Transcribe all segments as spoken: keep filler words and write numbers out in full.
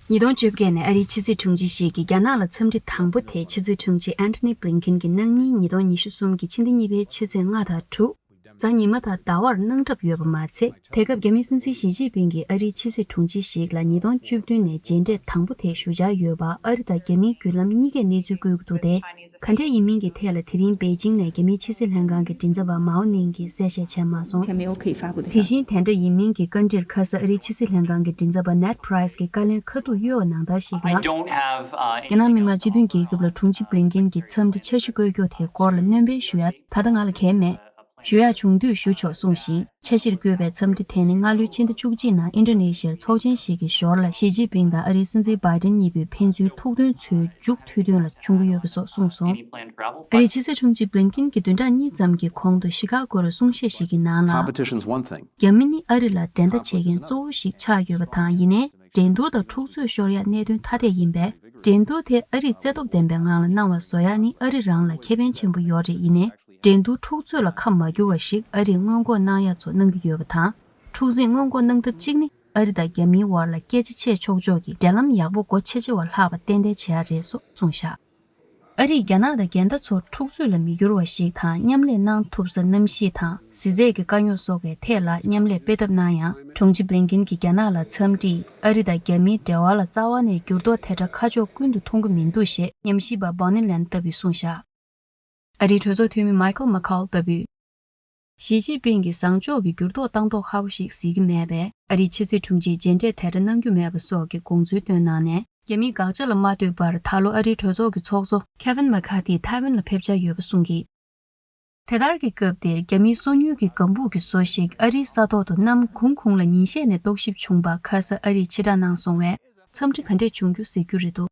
ཉིས་སྟོང་བཅོ་བརྒྱད་ནས་ཨ་རིའི་ཕྱི་སྲིད་དྲུང་ཆེ་ཞིག་གིས་རྒྱ་ནག་ལ་འཚམས་འདྲི་དང་པོ་དེ་ཕྱི་སྲིད་དྲུང་ཆེ་Antony Blinken་གྱིས་གནངས་ཉིན་ཉིས་སྟོང་ཉི་ཤུ་གསུམ་གྱི་ཕྱི་ཟླ་གཉིས་པའི་ཕྱི་ཚེས་ལྔ་དང་དྲུག་གཟའ་ཉི་མ་དང་ཟླ་བར་གནང་གྲབས་ཡོད་པ་མ་ཚད། དེ་སྐབས་རྒྱ་མིའི་སྲིད་འཛིན་ཞི་ཅིན་ཕིང་གིས་ཨ་རིའི་ཕྱི་སྲིད་དྲུང་ཆེ་ཞིག་ལ་ཉིས་སྟོང་བཅུ་བདུན་ནས་མཇལ་འཕྲད་དང་པོ་དེ་ཞུ་འཆར་ཡོད་པ་ཨ་རི་དང་རྒྱ་མིའི་བརྒྱུད་ལམ་གཉིས་ཀས་གནས་ཚུལ་བཀོད་ཀྱི་འདུག་སྟེ། ག་འདྲས་ཡིན་མིན་གྱི་ཐད་ལ་དེ་རིང་པེ་ཅིང་ནས་རྒྱ་མིའི་ཕྱི་སྲིད་ལྷན་ཁང་གི་མགྲིན་ཚབ་པ་མའོ་ནིང་གིས་གསལ་བཤད་བྱས་མ་སོང་། དེ་བཞིན་དེ་འདྲ་ཡིན་མིན་གྱི་བཀའ་འདྲིར་ཁ་ས་ཨ་རིའི་ཕྱི་སྲིད་ལྷན་ཁང་གི་མགྲིན་ཚབ་པ་Ned Price་གིས་བཀའ་ལན་ཁ་ཐུག་གཡོལ་བ་ནང་ལྟར་ཞིག་ལ། རྒྱ་ནག་མི་དམངས་སྤྱི་མཐུན་རྒྱལ་ཁབ་ལ་དྲུང་ཆེ་བྷི་ལིན་ཀིན་གྱི་འཚམས་འདྲི་འཆར་གཞི་བཀོད་རྒྱུ་དེའི་སྐོར་ལ་སྣོན་སྤེལ་ཞུ་ཡ་ད་ལྟ་ང་ལ་གལ་མེད། ཞུ་ཡག་བྱུང་དུས་ཞུ་ཆོག་གསུངས་ཤིང་། འཆར་གཞིར་བཀོད་པའི་འཚམས་འདྲི་དེ་ནི་སྔ་ལོའི་ཕྱི་ཟླ་བཅུ་གཅིག་ནང་ཨིན་ཌོ་ནེ་ཤི་ཡར་ཚོགས་ཆེན་ཞིག་གི་ཞོར་ལ་ཞི་ཅིན་ཕིང་དང་ཨ་རིའི་སྲིད་འཛིན་བྷའི་ཏིན་གཉིས་པོའི་ཕན་ཚུན་ཐུགས་མཐུན་ཚོའི་མཇུག་མཐུད་དོན་ལ་བྱུང་གི་ཡོད་པ་སོགས་གསུངས་སོང་། ཨ་རིའི་ཕྱི་སྲིད་དྲུང་ཆེ་བྷི་ལིན་ཀིན་གྱིས་བདུན་ཕྲག་གཉིས་ཙམ་གྱི་གོང་དུ་ཤི་ཀ་གོར་གསུང་བཤད་ཞིག་གི་ནང་ལ། Competition's one thing. རྒྱ་མི་ནི་ཨ་རི་ལ་འགྲན་ཟླ་བྱེད་མཁན་གཙོ་བོ་ཞིག་ཆགས་ཡོད་པ་དང་། ཡིན་ནའི་འགྲན་བསྡུར་དང་འཁྲུག་རྩོད་ཤོར་ཡག་གནད་དོན་ཐ་དད་ཡིན་པས། འགྲན་བསྡུར་དེ་ཨ་རིས་རྩེ་སྟོབས་ལྡན་པའི་ངང་ལ་གནང་བ་བཟོ་ཡག་ནི་ཨ་རི་རང་ལ་ཁེ་ཕན་ཆེན་པོ་ཡོད་རེད། ཡིན་ནའི། འགྲན་བསྡུར་འཁྲུག་རྩོད་ལ་ཁ་མ་བསྒྱུར་བ་ཞིག་ཨ་རིས་སྔོན་འགོག་གནང་ཡག་ཚོ་གནང་གི་ཡོད་པ་དང་། འཁྲུག་འཛིང་སྔོན་འགོག་གནང་ཐབས་གཅིག་ནི་ཨ་རི་དང་རྒྱ་མིའི་བར་ལ་སྐད་ཆ་བཤད་ཆོག་ཆོག་གི་འབྲེལ་ལམ་ཡག་པོ་སྒོ་ཕྱེ་ཕྱེ་བ་ལྷག་པ་ཏན་ཏན་བྱེད་ཡག་རེད་སོགས་གསུངས་བཞག་ཨ་རིས་རྒྱ་ནག་དང་འགལ་ཟླ་ཚོར་འཁྲུག་རྩོད་ལ་མི་འགྱུར་བ་ཞིག་དང་མཉམ་ལས་གནང་ཐུབ་ས་གནམ་གཤིས་དང་། གཟི་རྫས་ཀྱི་དཀའ་རྙོག་སོགས་ཀྱི་ཐད་ལ་མཉམ་ལས་སྤེལ་ཐབས་གནང་ཡང་། དྲུང་ཆེ་བྷི་ལིན་ཀིན་གྱིས་རྒྱ་ནག་ལ་འཚམས་འདྲིས་ཨ་རི་དང་རྒྱ་མིའི་འབྲེལ་བ་ལ་རྩ་བ་ནས་འགྱུར་ལྡོག་དེ་འདྲ་ཁ་ཕྱོགས་ཀུན་ཏུ་མཐོང་གི་མི་འདུག་ཞེས་ཉམས་ཞིབ་པ་Bonnie Lam་ལྟ་བུས་གསུངས་བཞག་ཨ་རིའི་གྲོས་ཚོགས་འཐུས་མི་Michael McCaul་ལྟ་བུས། ཞི་ཅིན་ཕིང་གིས་བཟང་ཕྱོགས་ཀྱི་འགྱུར་ལྡོག་བཏང་མདོག་ཁ་པོ་ཞིག་གཟིགས་ཀྱི་མེད་པས། ཨ་རིའི་ཕྱི་སྲིད་དྲུང་ཆེས་མཇལ་འཕྲད་དེ་འདྲ་གནང་རྒྱུ་མེད་པ་སོགས་ཀྱི་དགོངས་ཚུལ་བཏོན་གནང་ནས། རྒྱ་མིའི་དགག་བྱ་ལ་མ་ལྟོས་པར་ད་ལོ་ཨ་རིའི་གྲོས་ཚོགས་ཀྱི་ཚོགས་གཙོ་Kevin McCarthy་ཐའེ་ཝན་ལ་ཕེབས་འཆར་ཡོད་པ་གསུངས་ཀྱིས། དེ་ལྟར་གྱི་སྐབས་འདིར་རྒྱ་མིའི་སོ་ཉུལ་གྱི་ལྒང་ཕུག་གི་བཟོ་ཞིག་ཨ་རིའི་ས་ཐོག་ཏུ་གནམ་གུང་གུང་ལ་ཉིན་ཤས་ནས་རྟོག་ཞིབ་བྱུང་བ་ཁ་ས་ཨ་རིས་ཕྱིར་བསྒྲགས་གནང་སོང་བས། འཚམས་འདྲི་ག་འདྲས་བྱུང་རྒྱུ་གཟིགས་རྒྱུ་རེད་འདུག་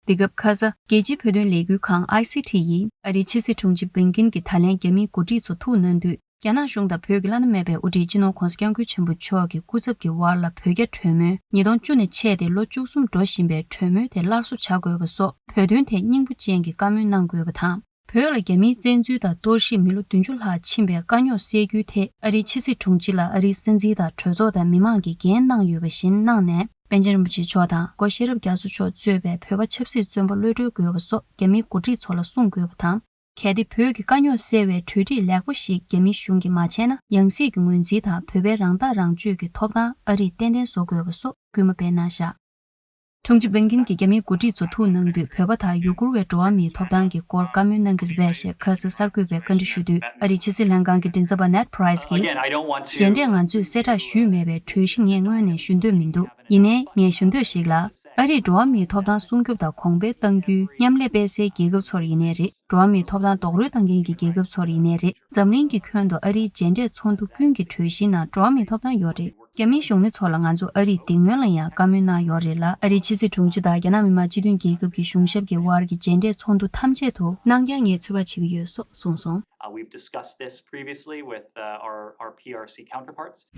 འདི་སྐབས་ཁ་ས་རྒྱལ་སྤྱིའི་བོད་དོན་ལས་འགུལ་ཁང་I C T་ཡིས་ཨ་རིའི་ཕྱི་སྲིད་དྲུང་ཆེ་བྷི་ལིན་ཀིན་གྱིས་ད་ལན་རྒྱ་མིའི་འགོ་ཁྲིད་ཚོ་ཐུག་གནང་དུས། རྒྱ་ནག་གཞུང་དང་བོད་ཀྱི་བླ་ན་མེད་པའི་དབུ་ཁྲིད་སྤྱི་ནོར་༧གོང་ས་༧སྐྱབས་མགོན་ཆེན་པོ་མཆོག་གི་སྐུ་ཚབ་ཀྱི་དབར་ལ་བོད་རྒྱ་གྲོས་མོལ་ཉིས་སྟོང་བཅུ་ནས་ཆད་དེ་ལོ་བཅུ་གསུམ་འགྲོ་བཞིན་པའི་གྲོས་མོལ་དེ་སླར་གསོ་བྱ་དགོས་པ་སོགས་བོད་དོན་ཐད་སྙིང་པོ་ཅན་གྱི་བཀའ་མོལ་གནང་དགོས་པ་དང་། བོད་ལ་རྒྱ་མིའི་བཙན་འཛུལ་དང་གཏོར་བཤིག་མི་ལོ་བདུན་ཅུ་ལྷག་ཕྱིན་པའི་དཀའ་རྙོག་སེལ་རྒྱུའི་ཐད་ཨ་རིའི་ཕྱི་སྲིད་དྲུང་ཆེ་ལ་ཨ་རིའི་སྲིད་འཛིན་དང་གྲོས་ཚོགས་དང་མི་མང་གིས་འགན་གནང་ཡོད་པ་བཞིན་གནང་ནས། པཎ་ཆེན་རིན་པོ་ཆེ་མཆོག་དང་སྐུ་ཞབས་ཤེས་རབ་རྒྱ་མཚོ་མཆོག་གཙོས་པའི་བོད་པ་ཆབ་སྲིད་བཙོན་པ་གློད་གྲོལ་དགོས་པ་སོགས་རྒྱ་མིའི་འགོ་ཁྲིད་ཚོ་ལ་གསུང་དགོས་པ་དང་། གལ་ཏེ་བོད་ཀྱི་དཀའ་རྙོག་སེལ་བའི་གྲོས་འགྲིག་ལེགས་པོ་ཞིག་རྒྱ་མི་གཞུང་གིས་མ་བྱས་ན། ཡང་སྲིད་ཀྱི་ངོས་འཛིན་དང་བོད་པའི་རང་ཐག་རང་གཅོད་ཀྱི་ཐོབ་ཐང་ཨ་རིས་ཏན་ཏན་བཟོ་དགོས་པ་སོགས་སྐུལ་མ་སྤེལ་གནང་བཞག་དྲུང་ཆེ་བྷི་ལིན་ཀིན་གྱིས་རྒྱ་མིའི་འགོ་ཁྲིད་ཚོ་ཐུག་གནང་དུས་བོད་པ་དང་ཡུ་གུར་བའི་འགྲོ་བ་མིའི་ཐོབ་ཐང་གི་སྐོར་བཀའ་མོལ་གནང་གི་རེད་པས་ཞེས་ཁ་སང་གསར་འགོད་པས་བཀའ་འདྲི་ཞུ་དུས། ཨ་རིའི་ཕྱི་སྲིད་ལྷན་ཁང་གི་མགྲིན་ཚབ་པ་Ned Price་གིས། Again, I don't want to མཇལ་འཕྲད་ང་ཚོས་གསལ་བསྒྲགས་ཞུས་མེད་པའི་གྲོས་གཞི་ངས་སྔོན་ནས་ཞུ་འདོད་མི་འདུག་ཡིན་ནའི་ངས་ཞུ་འདོད་ཞིག་ལ། ཨ་རིས་འགྲོ་བ་མིའི་ཐོབ་ཐང་སྲུང་སྐྱོབ་དང་གོང་འཕེལ་གཏང་རྒྱུའི་མཉམ་ལས་སྤེལ་སའི་རྒྱལ་ཁབ་ཚོར་ཡིན་ནའི་རེད། འགྲོ་བ་མིའི་ཐོབ་ཐང་རྡོག་རོལ་གཏང་མཁན་གྱི་རྒྱལ་ཁབ་ཚོར་ཡིན་ནའི་རེད། འཛམ་གླིང་གི་ཁྱོན་དུ་ཨ་རིའི་མཇལ་འཕྲད་ཚོགས་འདུ་ཀུན་གྱི་གྲོས་གཞིའི་ནང་འགྲོ་བ་མིའི་ཐོབ་ཐང་ཡོད་རེད། རྒྱ་མིའི་གཞུང་ནི་ཚོ་ལ་ང་ཚོ་ཨ་རིས་དེ་སྔོན་ལ་ཡང་བཀའ་མོལ་གནང་ཡོད་རེད་ལ། ཨ་རིའི་ཕྱི་སྲིད་དྲུང་ཆེ་དང་རྒྱ་ནག་མི་དམངས་སྤྱི་མཐུན་རྒྱལ་ཁབ་ཀྱི་གཞུང་ཞབས་ཀྱི་དབར་གྱི་མཇལ་འཕྲད་ཚོགས་འདུ་ཐམས་ཅད་དུ་གནང་རྐྱང་ངས་ཚོད་དཔག་བྱེད་ཀྱི་ཡོད་སོགས་གསུངས་སོང་། Uh, we've discussed this previously with uh, our, our P R C counterparts.